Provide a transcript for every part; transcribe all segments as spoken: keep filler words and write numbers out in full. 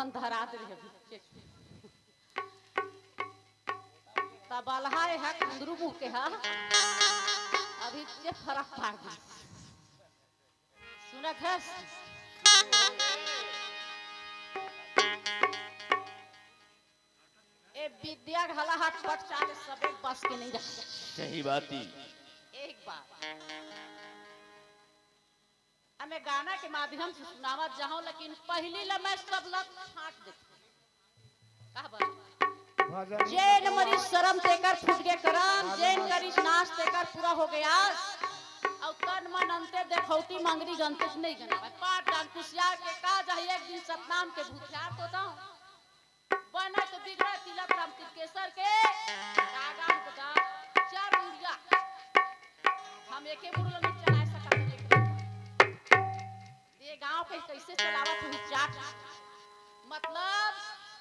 अंधरा दे अभी। तबलहा ए हा कुंदरू मुंह के हा, अभी के फरक पाड़ दे। सुनत हस? ए विद्या घला हाथ पट चाले सबे बस के नहीं रहा। सही बात ही। एक बार हमें गाना के माध्यम से सुनावत जाहूं, लेकिन पहली ला मैं सब लग छांट देती। का बात? भजन जेन मरीज शरम तेकर फूट गे करम, जेन करिस नाश तेकर पूरा हो गे आस। अउ तन मन अंते देखौती मंगरी गंते से नहीं गनावे। पाठ डांग कुसियार के का जाही एक दिन सतनाम के भूतियार तो दाऊं। बनत बिगड़त तिलक राम तिलकेसर के, का गांव के दा चार मुड़िया। हम एके मुड़िया नहीं चलाए सकत हन एक दिन। ये गांव के कैसे चलावत हुई चाट? मतलब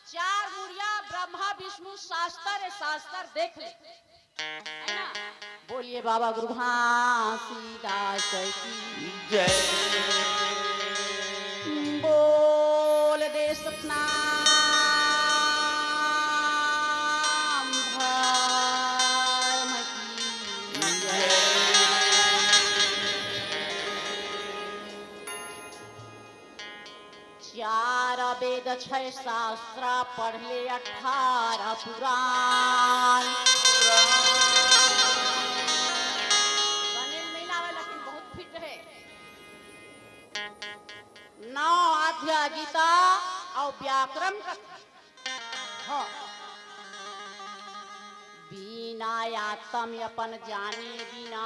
चार मुड़िया ब्रह्मा विष्णु शास्त्र ए शास्त्र देख ले, है ना? बोलिए बाबा गुरु घासीदास की जय। बोल दे सतनाम धर्म की जय। चार वेद, छह शास्त्र, पढ़ ले अठारह पुराण। बने नहीं लावे, लेकिन बहुत फिट है। नौ अध्याय गीता अउ व्याकरण का। हाँ। बिना आत्म अपन जाने बिना,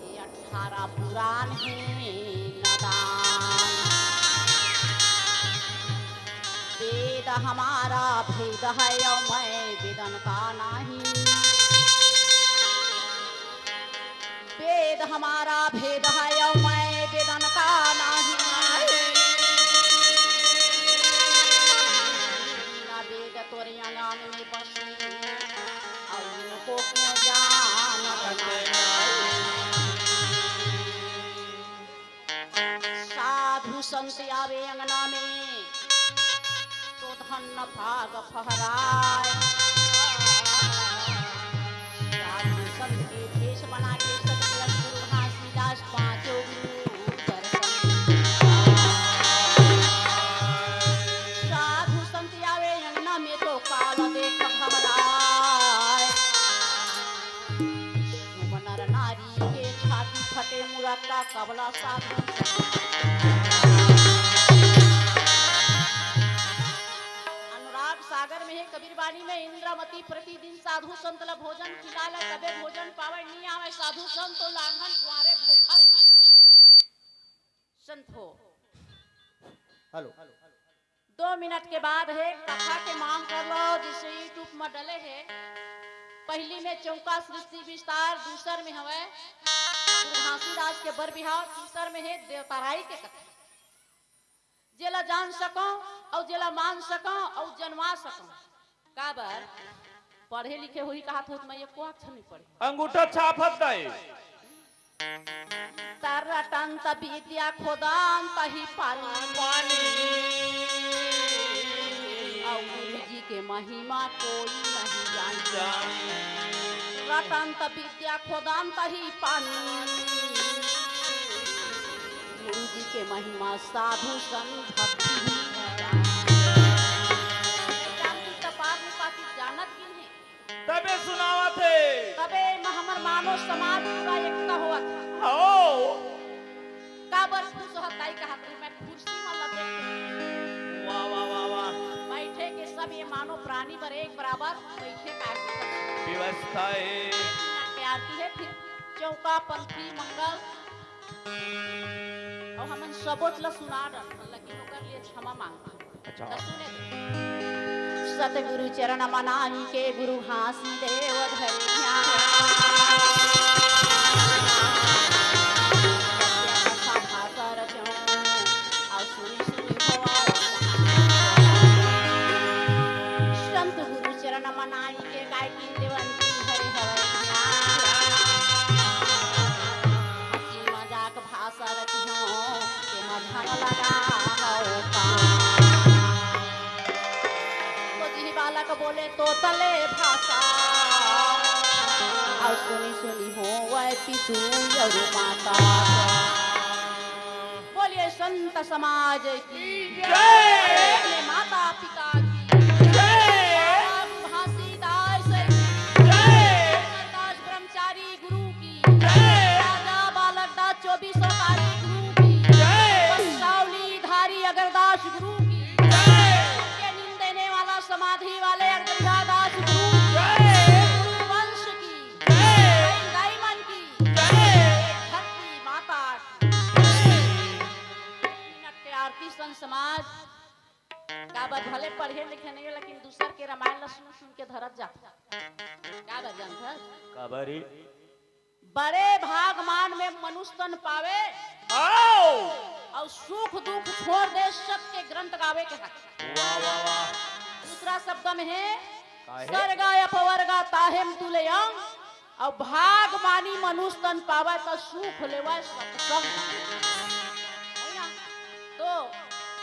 ये अठारह पुराण हे नदान। वेद हमारा भेद है और मैं वेदन का नहीं। वेद हमारा भेद है और मैं वेदन का नहीं। बिना वेद तोरे अंगन में बसी, और इनको क्यों जानत नहीं। साधु संत आवे अंगना में, तो धन भाग फहराय। साधु संत के भेष बना के सतपुरुष गुरु घासीदास पांचों गुरु दर्शन। साधु संत आवे अंगना में तो काल देख घबराय। सुमनर नारी के छाती फटे मुरक्का कबला साधु। अनुराग सागर में हे कबीरबानी में इंद्रावती प्रतिदिन साधु संत ल भोजन खिला ले तबे भोजन पावे, नी आवे साधु संत तो लांघन कुआरे भोखा रही। संत हो। हेलो। दो मिनट के बाद हे कथा के मांग कर लो, जिसे YouTube में डले हे। पहली में चौका सृष्टि विस्तार, दूसर में हवे गुरु घासीदास के बर बिहाव, तीसर में हे देवताराई के कथा। जेला जान सकंव अउ जेला मान सकंव अउ जनवा सकंव। काबर? पढ़े लिखे होही कहात हों त मैं एको अक्षर नहीं पढ़े। अंगूठा छाप हत दाई। त रटंत विद्या खोदंत ही पानी। पानी। अउ गुरु जी के महिमा कोई नहीं जानी। जानी। रटंत विद्या खोदंत ही पानी। गुरु जी के महिमा साधु संत भक्ति ही है। जानती त पार नहीं पाती, जानत भी नहीं। तबे सुनावत हे। तबे म हमर मानव समाज पूरा एकता होवत हे। हो। काबर खुश होत दाई कहत रही, मैं कुर्सी म लगे। वाह, वाह, वाह, वाह। बैठे के सब ये मानव प्राणी बर एक बराबर बैठे का व्यवस्था हे। प्यार की है फिर चौका पंथी मंगल। अउ हमन सबोच ल सुना डरथन, लेकिन ओकर लिए क्षमा मांगथन। अच्छा। त सुने दे। सतगुरु चरण मनाई के गुरु घासी देव धरे ध्यान। सत्य कथा भाषा रचो, अउ सुनि सुनि भवा। संत गुरु चरण मनाई के गाय की देवन की हरे हवै ध्यान। हंसी मजाक भाषा रखियो, तेमा बालक बोले तोतले भाषा, अउ सुनि सुनि होवय पितु अउ माता। बोलिए संत समाज की जय। अपने माता पिता की जय। बाबा घासीदास की जय। अमरदास ब्रह्मचारी गुरु की जय। राजा बालक दास चौबीस अवतारी गुरु की जय। वंशावली धारी अगरदास गुरु की जय। उनके नींद देने वाला समाधि वाले अगरदास गुरु की जय। गुरु वंश की जय। दाई मन की जय। धरती माता की। मिनट के आरती संत समाज। काबर भले पढ़े लिखे नहीं हो, लेकिन दूसर के रामायण ला सुन सुन के धरत जात। काबर जानत हस? काबर रे? बड़े भाग मान में मनुष्य तन पावे। आओ। अउ सुख दुख छोड़ दे, सत्य ग्रंथ गावे के हक। वाह, वाह, वाह। दूसरा शब्द में है, काहे? सर्गा अपवर्गा ताहेम तुलयम। अउ भाग मानी मनुष्य तन पावय त सुख लेवय सत्संग। है ना? तो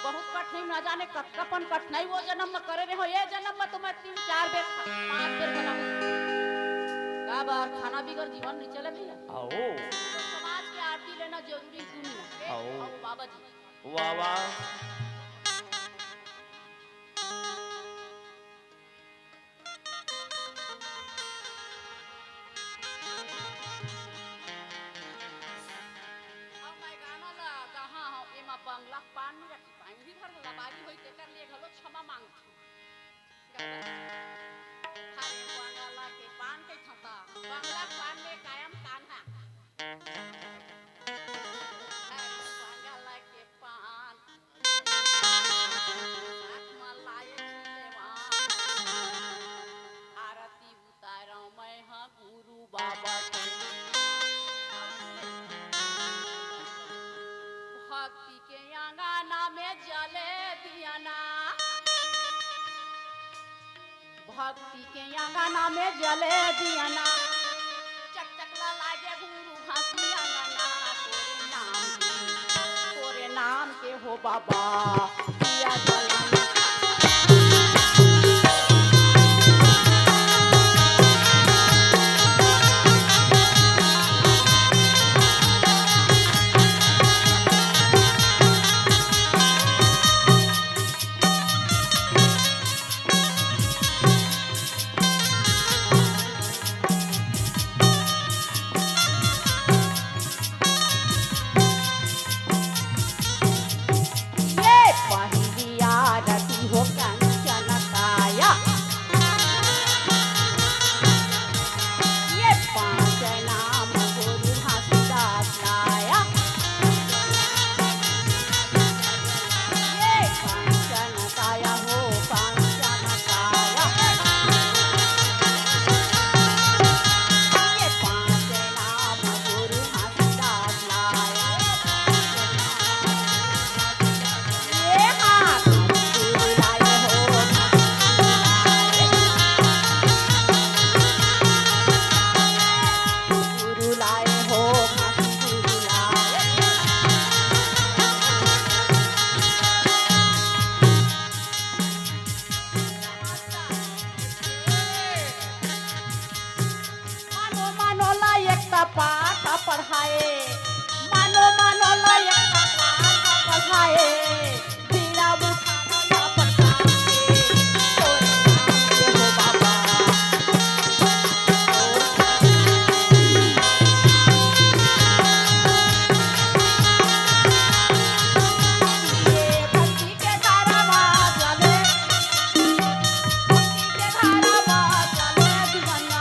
बहुत कठिनाई, ना जाने कतका पन कठिनाई वो जन्म में करे रहे हो, ये जन्म में तो मैं तीन चार बेर खा-, पांच बेर बना। काबर खाना बिगर जीवन नहीं चले भैया। आओ। तो समाज के आरती लेना जरूरी है दुनिया में। आओ। आओ बाबा जी। वाह, वाह। अब मैं गाना ला कहाँ हूँ, एमा बंगला पान नहीं रखी पाई, उही भर लबारी होई, तेकर लिए घलो क्षमा मांगथूं। गाना। खाली बंगला के पान के थता, बंगला पान में कायम कान्हा। खाली बंगला के पान। साथ म लाए छी लेवा। आरती उतारव मैं ह गुरु बाबा के। भक्ति के अंगना में जले दिया ना। भक्ति के अंगना में जले दिया ना, चकचक ला लागे गुरु घासी अंगना, तोरे नाम के, तोरे नाम के हो बाबा, दिया जलाना। ये पहिली आरती हो कंचन काया। ये पांच नाम गुरु घासीदास लाया। ये कंचन काया हो कंचन काया। ये पांच नाम गुरु घासीदास लाया। मानो मानो ला एकता पाठ पढ़ाए, मानो मानो ला एकता पाठ पढ़ाए, बीड़ा उठाना या प्रसाद के, तोरे नाम के हो बाबा। ये भक्ति के धारा बाज वाले, भक्ति के धारा बाज वाले दीवाना।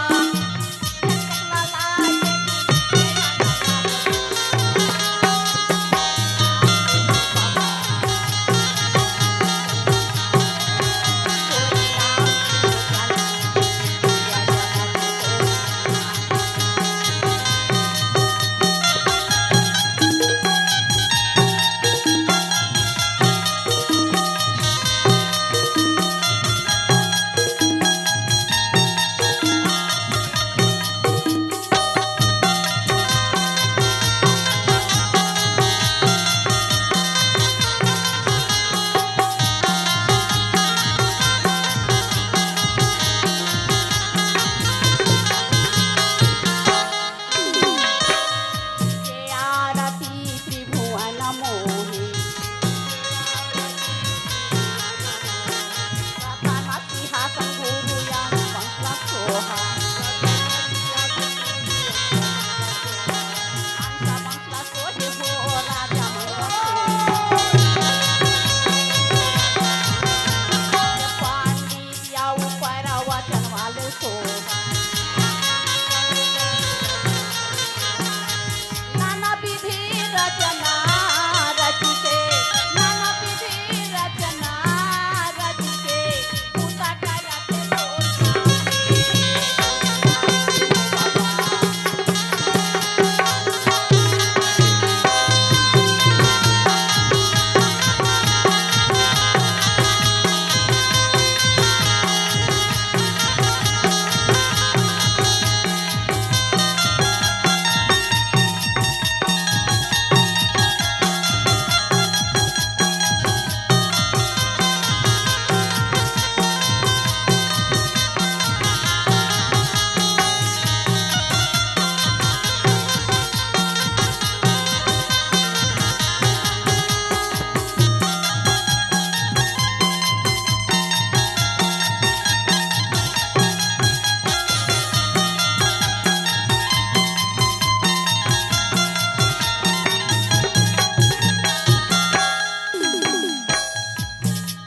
नाना विधि रचना रचिके, नाना विधि रचना रचिके, पूजा करत तोर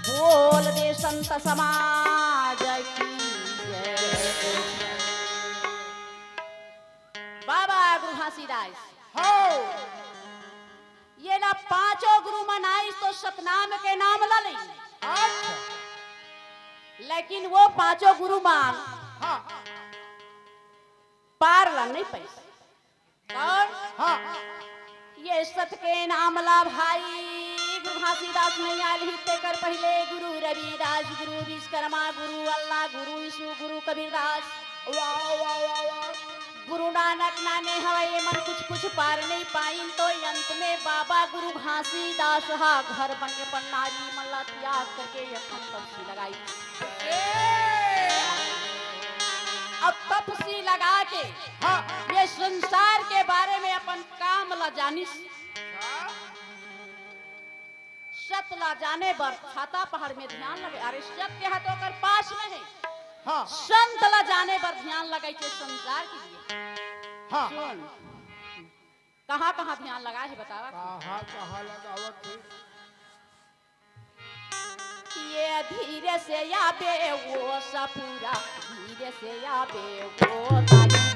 बोल दे संत समाज की जय। बाबा गुरु घासीदास। हाँ। ये ना पांचों गुरु मन आइस तो सतनाम के नाम ल लेइस। अच्छा। लेकिन वो पांचों गुरु मन हाँ। पार ल नहीं पाइस। कौन? हाँ। ये सत के नाम ला भाई गुरु घासीदास नहीं आल ही, तेकर पहले गुरु रविदास, गुरु विश्वकर्मा, गुरु अल्लाह, गुरु यीशु, गुरु कबीरदास, वाह, वाह, वाह, वाह। गुरु नानक नाने हवय, ये मन कुछ कुछ पार नहीं पाइन, तो अंत में बाबा गुरु घासीदास हा घर बने अपन नारी मन ला त्याग करके ये अपन तपसी लगाई। ए! अब तपसी लगा के हाँ। ये संसार के बारे में अपन काम ला जानिस। हाँ। सत ला जाने बर छाता पहाड़ में ध्यान लगे। अरे सत के हाथ ओकर पास में है। हाँ। संत ला जाने बर ध्यान लगाई के संसार के लिए। हाँ। सुन, कहाँ कहाँ ध्यान लगाए है बतावा। कहाँ कहाँ लगावत है? ये धीरे से आबे वो सफुरा, धीरे से आबे वो तारी।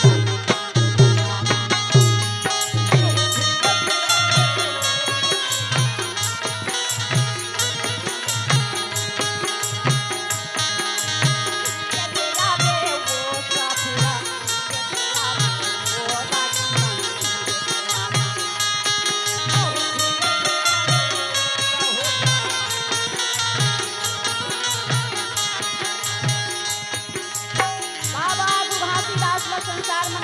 बाबा गुरु घासीदास ला संसार में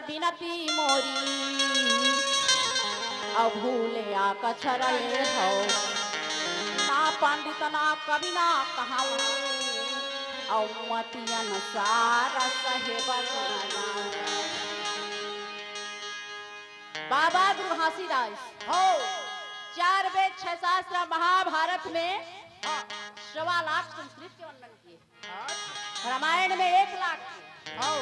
बिनती मोरी, अउ भूले आ कछरए हौ। ना पंडित ना कवि ना कहाऊ, अउ मतियन सारा सहे बरना। बाबा गुरु घासीदास, हौ। चार वेद, छह शास्त्र, महाभारत में हाँ। सवा लाख संस्कृत के वर्णन किए। हाँ। रामायण में एक लाख। हाँ।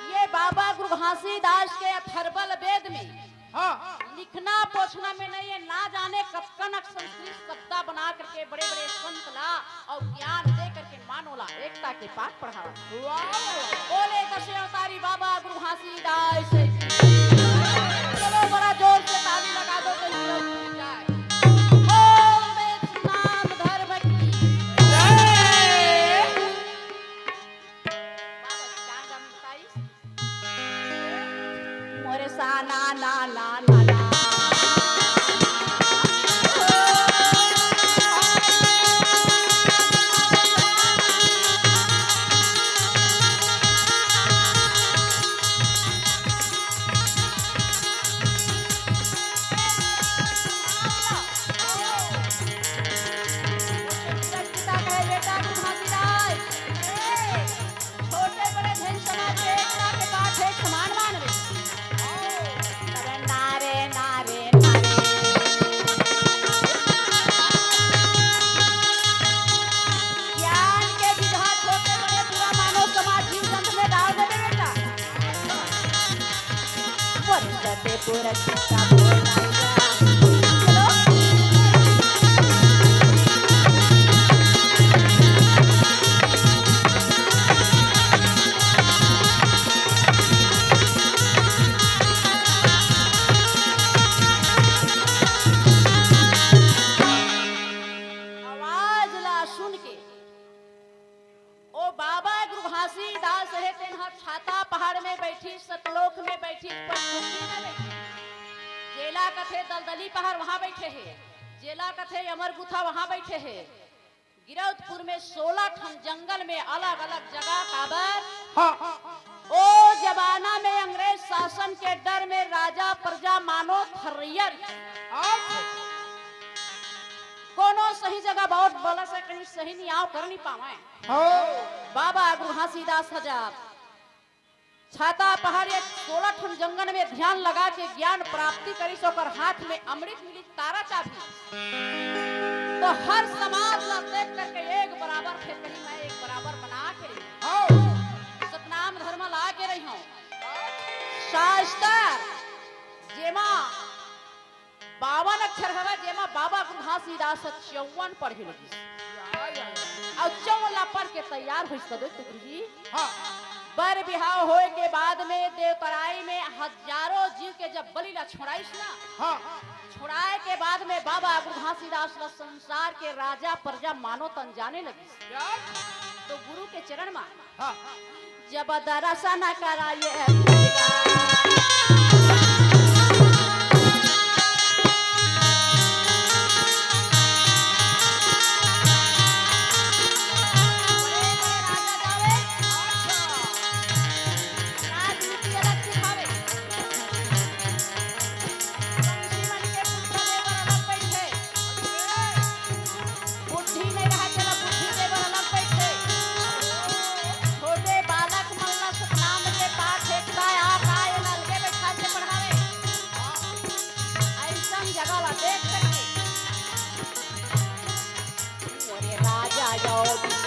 ये बाबा गुरु घासीदास के अथर्वल वेद में हाँ। लिखना पोछना में नहीं है, ना जाने कतकन संस्कृत शब्दा बना करके बड़े बड़े संत ला अउ ज्ञान दे करके मानव ला एकता के पाठ पढ़ावा। वाह। बोले दस अवतारी बाबा गुरु घासीदास की। चलो बड़ा जोर से ताली लगा दो, तो ये लोग भूल जाए। बोल दे नाम धर्म की। जय। बाबा चांद मिलता इस मोरे सा ना ना ना ना ना। छोटे बड़े झन समाज के एकता के पाठ एक समान मानवे। अरे नारे, नारे, नारे। ज्ञान के विधा छोटे बड़े बुरा मानो समाज जीव जंतु में डाल देवे बेटा। वर्षते पुरस्कृता बोलाया। चलो। आवाज ला सुन के ओ बाबा गुरु घासीदास हे, तेन ह छाता पहाड़ में बैठी, सतलोक में बैठी, पचमुंडी में बैठी। जेला कथे दलदली पहाड़, वहां बैठे हे। जेला कथे अमरगुथा, वहां बैठे हे। गिरौदपुर में सोलह ठन जंगल में अलग-अलग जगह काबर? हाँ। ओ जमाना में अंग्रेज शासन के डर में राजा प्रजा मानो थर्रैया रहिस। अच्छा। कोनो सही जगह बहुत बलस हे, कहीं सही नियाव कर नहीं पावे। हाँ। बाबा गुरु घासीदास ह जब छाता पहाड़ या सोलह ठन जंगल में ध्यान लगा के ज्ञान प्राप्ति करिस, ओकर हाथ में अमृत मिलिस, तारा चाभी। तो हर समाज ला देख करके एक बराबर थे, कहीं मैं एक बराबर बना के रही। हाँ। सतनाम धर्म ला के रही हूँ। शास्त्र जेमा बावन अक्षर हवय, जेमा बाबा गुरु घासीदास ह चौवन पढ़े लगिस। या, या, या। अउ चौवन ला पढ़ के तैयार होइस, तदे तो गुरुजी। हाँ। बर बिहाव होए के बाद में देवतराई में हजारों जीव के जब बलि ला छोड़ाइस ना, हाँ। छोड़ाए के बाद में बाबा गुरु घासीदास ला संसार के राजा प्रजा मानो तन जाने लगिस। या। तो गुरु के चरण मा हाँ। जब दर्शन कराए दुर्गा। बड़े बड़े राजा जावे, राजनीति अलग सिखावे। पंछी मन के पुत्र देवर अलग बैठे। बुद्धि नइ रहय, तेला बुद्धि दे बर अलग बइठे। छोटे बालक मन ला सतनाम के पाठ एकता आ काय अलगे बइठा के पढ़ावे। अइसन जगह ला देख करके। मोरे राजा यो बिना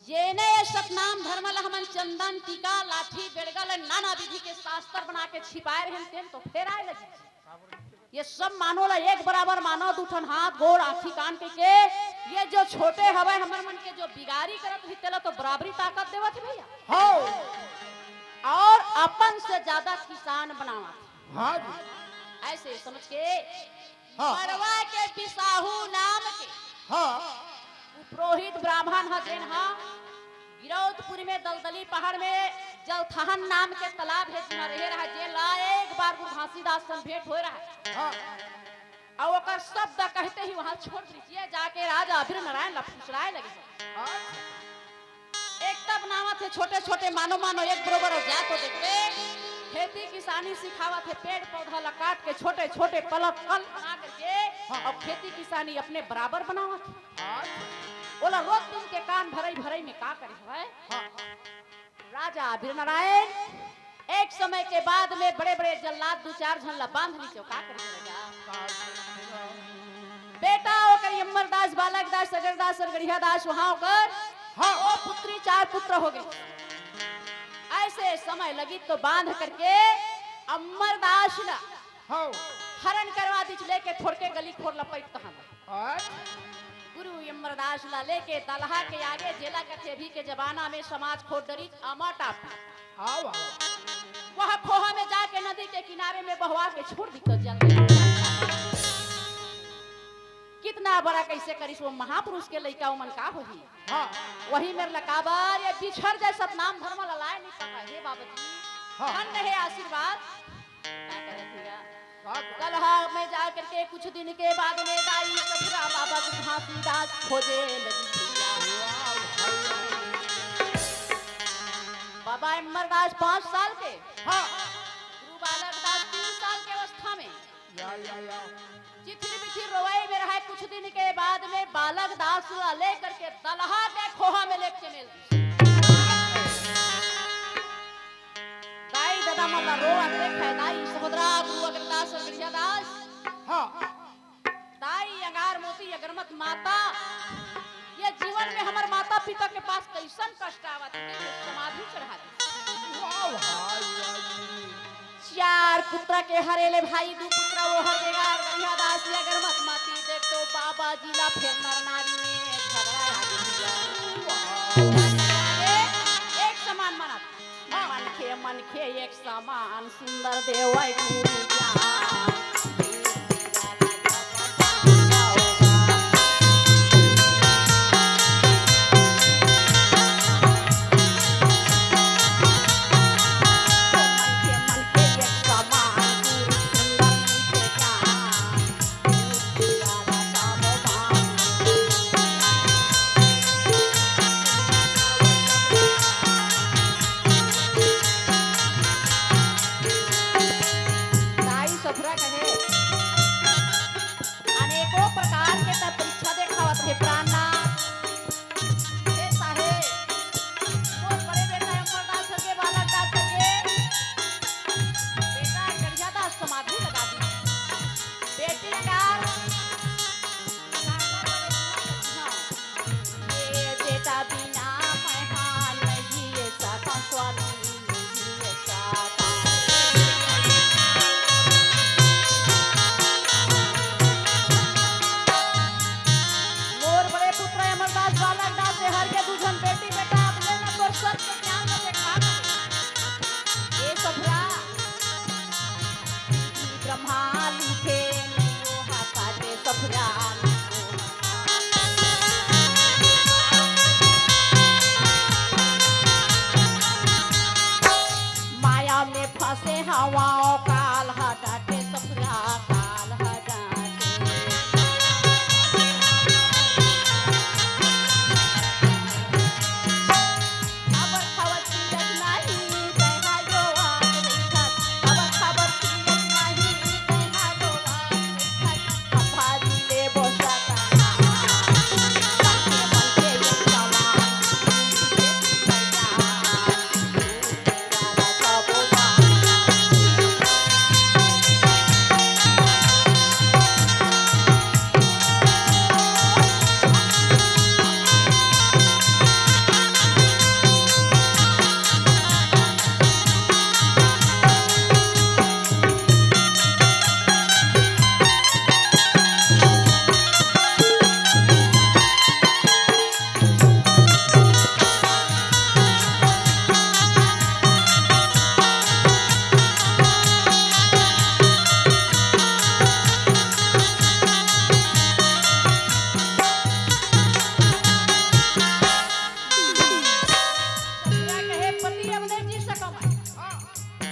जेने ये सतनाम धर्म ल हमन चंदन, टीका, लाठी, बेड़गा ल नाना विधि के शास्त्र बना के छिपाए रहेन, तेन तो फेर आए लगी। ये सब मानो ला एक बराबर मानो, दू ठन हाथ, गोड़, आँखी, कान के, के ये जो छोटे हवय हमर मन के जो बिगारी करत रही, तेला तो बराबरी ताकत देवत हे भैया। हाँ। और अपन से ज्यादा किसान बनावत। हाँ जी। ऐसे समझ के हाँ। बरवा के बिसाहू नाम के हाँ। कुछ रोहित ब्राह्मण ह, जेन ह गिरौदपुर में दलदली पहाड़ में जलथहन नाम के तालाब हे, जिहां रहे रहा, जेन ला एक बार गुरु घासीदास सन भेंट होए रहा। हाँ। अउ ओकर शब्द कहते ही वहां छोड़ दीजिए, जाके राजा वीर नारायण ला फुसलाए लगे। हाँ। एक तब नावत हे छोटे छोटे मानो मानो, एक बरोबर अउ जा तो देखबे, खेती किसानी सिखावत हे, पेड़ पौधा ला काट के छोटे छोटे पलक कल बना करके हाँ। अब खेती किसानी अपने बराबर बनावत हे। हाँ। ओला रोज दिन के कान भरई भरई में का करे हवय? हाँ। राजा वीर नारायण एक समय के बाद में बड़े बड़े जल्लाद दू चार झन ला बांध लीस, का करे हवय राजा? बेटा ओकर अमरदास, बालक दास, सगरदास, सरगढ़िया दास, वहां ओकर हाँ। ओ पुत्री, चार पुत्र हो गए। ऐसे समय लगी तो बांध करके अमरदास ला हाँ। हरण करवा दीस, लेके थोड़के गली खोर लपट तहां। हाँ। गुरु अमरदास ला लेके दलहा के आगे, जेला कथे अभी के जमाना में समाज खोर डरी अमा टापू। आओ, आओ। वह खोहा में जाके नदी के किनारे में बहवा के छोड़ दी तो जल गई। कितना बड़ा कैसे करिस वो महापुरुष के लइका, ओमन का होही? हाँ। वही मेर ला काबर ये बिछड़ जाए सतनाम धर्म ला लाए नहीं पाए। हे बाबा जी, हाँ। धन्य हे आशीर्वाद। का करत हिया? का करत? दलहा में जा करके कुछ दिन के बाद में दाई ससुरा बाबा गुरु घासीदास खोजे लगी भैया। वाह, भाई। बाबा अमरदास पाँच साल के, हाँ। गुरु बालक दास तीन साल के अवस्था में या, या, या। चिथिर बिथिर रोवई में रहे। कुछ दिन के बाद में बालक दास ला लेकर के दलहा के खोहा में लेके चले। दाई ददा मन ला रोवत देखे, दाई सहोदरा गुरु अग्रदास, अग्रजा दास। हाँ। दाई अंगार मोती अगरमत माता, ये जीवन में हमर माता पिता के पास कैसन कष्ट आवत हे, समाधि चढ़ा दे। वाह, वाह, वाह। चार पुत्र के हरे ले भाई, दू पुत्र वो हर देगा, बढ़िया दास या अगर मत माती देख तो बाबा जी ला फेर नर नारी में झगड़ा लागे दिया। एक समान मानत, मनखे मनखे एक समान सुंदर देवै गुरु ज्ञान। दाई ससुरा कहे, अनेकों प्रकार के त परीक्षा देखावत रहे, प्राणनाथ। हे साहेब, मोर बड़े बेटा अमरदास के बालक दास के बेटा गढ़िया दास समाधि लगा दी। बेटी का ये बेटा बिना मैं हाल नहीं ये सका स्वामी नहीं ये सका। मोर बड़े पुत्र अमरदास बालक दास से हर के दू झन बेटी बेटा अपने न तोर सत्य ज्ञान में देखा। ये ससुरा ब्रह्मा लिखे, लोहा काटे ससुरा। माया में फंसे हवा।